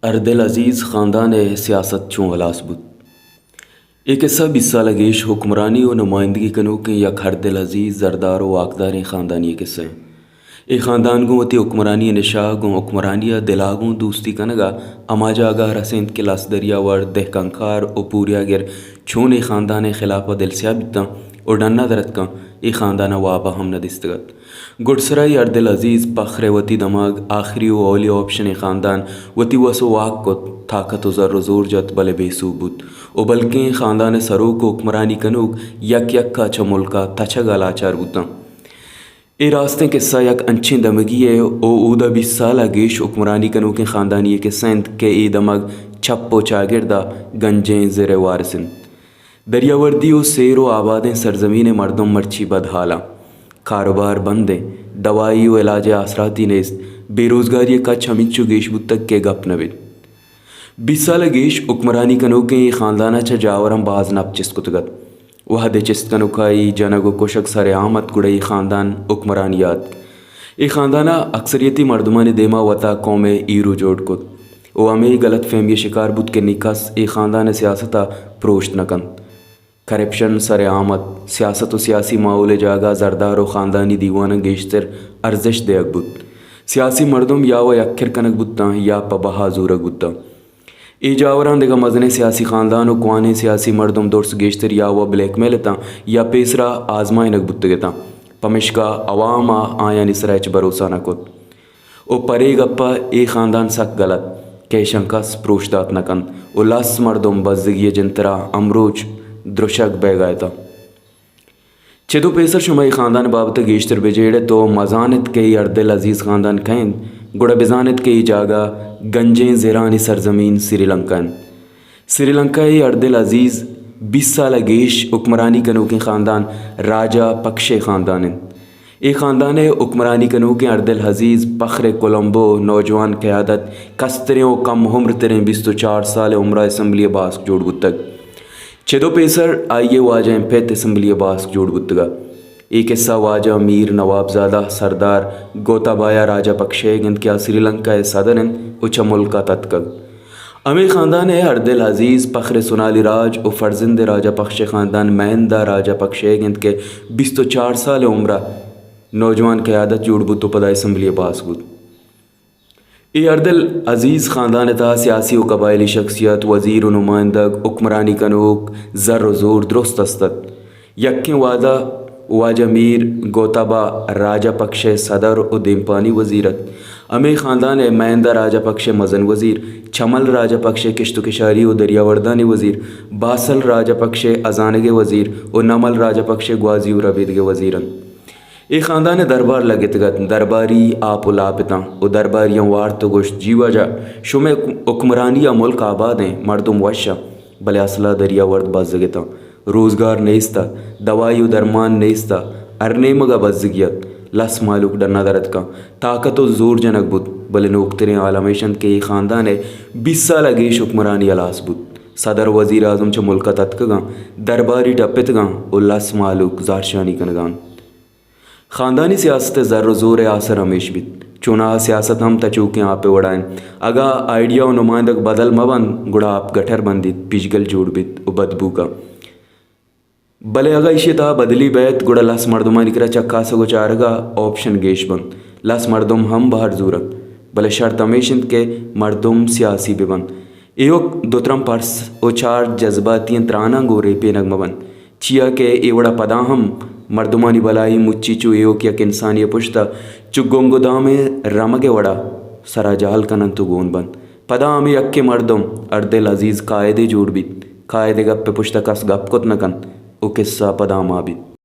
ہردل عزیز خاندان ءِ سیاست چوں ہلاس بوت؟ اے قصہ بیست سال ءَ گیش حکمرانی ءُ نمائندگی کنوکیں یک ہردل عزیز زردار ءُ واکداریں خاندانی ءِ قصہ اِنت۔ اے خاندان گوں وتی حکمرانی ءِ نشہ ءَ گوں حکمرانی ءَ دل ءَ گوں دوستی کنگ ءَ ہما جاگہ ءَ رسینت کہ لس دریاور، دہکانکار ءُ پوریاگر چون اے خاندان ءِ خلاف ءَ دلسیاہ بیتاں ءُ ڈن ءَ در اتکاں، اے خاندان ءَ واب ءَ ہم نہ دیستگ ات۔ گڈسرا اے ہردل عزیز پخر ءِ وتی دمگ، آخری ءُ اولی آپشنیں خاندان، وتی وس ءُ واک کت، طاقت ءُ زر ءُ زور جت، بلے بے سوب بوت ءُ بلکیں خاندان ءِ سروک ءُ حکمرانی کنوک یک یک ءَ چہ ملک ءَ تچگ ءَ لاچار بوتاں۔ اے راستیں قصہ یک انچیں دمگی ءِ ءُ اودا بیست سال ءَ گیش حکمرانی کنوکیں خاندانی ءِ قصہ اِنت کہ اے دمگ چپ ءُ چاگرد ءَ گنجیں زر ءِ وارث اِنت۔ دریاوردی ءُ سیر ءُ آبادیں سرزمین ءِ مردم مرچی بدحالاں۔ کاروبار بند اِنت، دوائی ءُ علاج ءِ آسراتی نیست، بے روزگاری ءِ کچ ہمینچو گیش بوتگ کہ گپ نہ بیت۔ بیست سال ءَ گیش حکمرانی کنوکیں اے خاندان ءَ چہ جاوراں باز نپ چست کتگ ات۔ وہدے چست کنوکائی، جنگ ءُ کشگ سر عام ات، گڑا اے خاندان حکمرانی ءَ اتک۔ اے خاندان ءَ اکثریتی مردمانی دیم ءَ وتا قوم ءِ ہیرو جوڑ کت ءُ ہمے غلط فہمی ءِ شکار بوت کہ نی کس اے خاندان ءِ سیاست ءَ پروشت نہ کنت۔ کرپشن سر عام ات۔ سیاست ءُ سیاسی ماحول ءِ جاگہ ءَ زردار ءُ خاندانی دیواناں گیشتر ارزشت دیگ بوت۔ سیاسی مردم یا وَ یکر کنگ بوتاں یا پہ بہا زورگ بوتاں۔ اے جاوراں دگہ مزنیں سیاسی خاندان ءُ کوانیں سیاسی مردم درس گیشتر یا وَ بلیک میل اتاں یا پیسرا آزمائینگ بوتگ اتاں، پمیشکا عوام ءَ آیانی سرا ہچ بھروسہ نہ کت۔ ءُ پرے گپ ءَ اے خاندان سک گل ات کہ ایشاں کس پروش دات نہ کنت ءُ لس مردم بزگی ءِ جنترا ہمروچ درشگ بیگ ءَ اتاں۔ چد ءُ پیسر شما اے خاندان ءِ بابت ءَ گیشتر بہ جیڑ ات ءُ مزان ات کہ اے ہردل عزیز خاندان کئے اِنت، گڑا بزان ات کہ اے جاگہ گنجیں زرانی سرزمین سری لنکا اِنت۔ سری لنکا ءِ ہردل عزیز بیست سال ءَ گیش حکمرانی کنوکیں خاندان راجا پکشے خاندان اِنت۔ اے خاندان ءِ حکمرانی کنوکیں ہردل عزیز پخر ءِ کولمبو، نوجوان قیادت، کستریں ءُ کم عمر تریں بیست ءُ چار سال ءِ عمر ءَ اسمبلی ءِ باسک جوڑ بوتگ۔ چد ءُ پیسر آئی ءِ واجہیں پت اسمبلی ءِ باسک جوڑ بوتگ ءَ۔ اے قصہ واجہ میر نواب زادہ سردار گوتابایا راجہ پکشیگ اِنت کہ آ سری لنکا ءِ صدر اِنت ءُ چہ ملک ءَ تتکگ۔ ہمے خاندان ءِ ہردل عزیز پخر ءِ سونالی راج ءُ فرزند ءِ راجہ پکشے خاندان مہندا راجہ پکشیگ اِنت کہ بیست ءُ چار سال ءِ عمر ءَ نوجوان قیادت جوڑ بوت ءُ پدا اسمبلی ءِ باسک بوت۔ اے ہردل عزیز خاندان ءِ تہا سیاسی ءُ قبائلی شخصیت، وزیر ءُ نمائندگ، حکمرانی کنوک، زر ءُ زور درست است ات۔ یکیں وہد ءَ واجہ میر گوتابا راجہ پکشے صدر ءُ دیمپانی وزیر ات۔ ہمے خاندان ءِ مہندا راجہ پکشے مزن وزیر، چمل راجہ پکشے کشت ءُ کشاری ءُ دریاوردانی وزیر، باسل راجہ پکشے ہزانگ ءِ وزیر ءُ نمل راجہ پکشے گوازی ءُ ربیدگ ءِ وزیر اَنت۔ اے خاندان ءِ دربار لگتگ ات۔ درباری آپ ءُ لاپ اتاں ءُ درباریاں وارت ءُ گوشت، جی واجہ، شمئے حکمرانی ءَ ملک آباد ایں، مردم وش اَں، بلے اسل ءَ دریاورد بزگ اتاں۔ روزگار نیست ات، دوائی ءُ درمان نیست ات، ہر نیمگ ءَ بزگی ات۔ لس مہلوک ڈن ءَ در اتکاں۔ طاقت ءُ زور جنگ بوت، بلے نوکتریں حال ہمیش اِنت کہ اے خاندان ءِ بیست سال ءَ گیش حکمرانی ہلاس بوت۔ صدر ءُ وزیر اعظم چہ ملک ءَ تتکگ اَنت، درباری ٹپتگ اَنت ءُ لس مہلوک زہرشانی کنگ ءَ اَنت۔ خاندانی سیاست ءِ زر ءُ زور ءِ آسر ہمیش بیت۔ چوناہا سیاست ہم تچوکیں آپ ءِ وڑا اِنت۔ اگاں آئیڈیا ءُ نمائندگ بدل مہ بنت، گڑا آپ گٹر بندیت، پیشگل جوڑ بیت ءُ بدبو کنت۔ بلے اگاں ایشی ءِ تہا بدلی بئیت، گڑا لس مردمانی کرا چکاسگ ءُ چارگ ءِ آپشن گیش بنت۔ لس مردم ہم بہر زور اَنت، بلے شرط ہمیش اِنت کہ مردم سیاسی بہ بنت۔ ایوک دو ترمپ ارس ءُ چار جذباتی ایں تراناں گوں ریپینگ مہ بنت۔ چیا کہ اے وڑا پدا ہم مردمانی بلاہی مچی چو ایوک یک انسانے ءِ پشت ءَ چو گنگ ءُ دامیں رمگ ءِ وڑا سرا جہل کن اَنت ءُ گون بنت۔ پدا ہمے یکیں مردم ہردل عزیز قائدے جوڑ بیت۔ قائد ءِ گپ ءِ پشت ءَ کس گپ کت نہ کنت ءُ قصہ پدا ہما بیت۔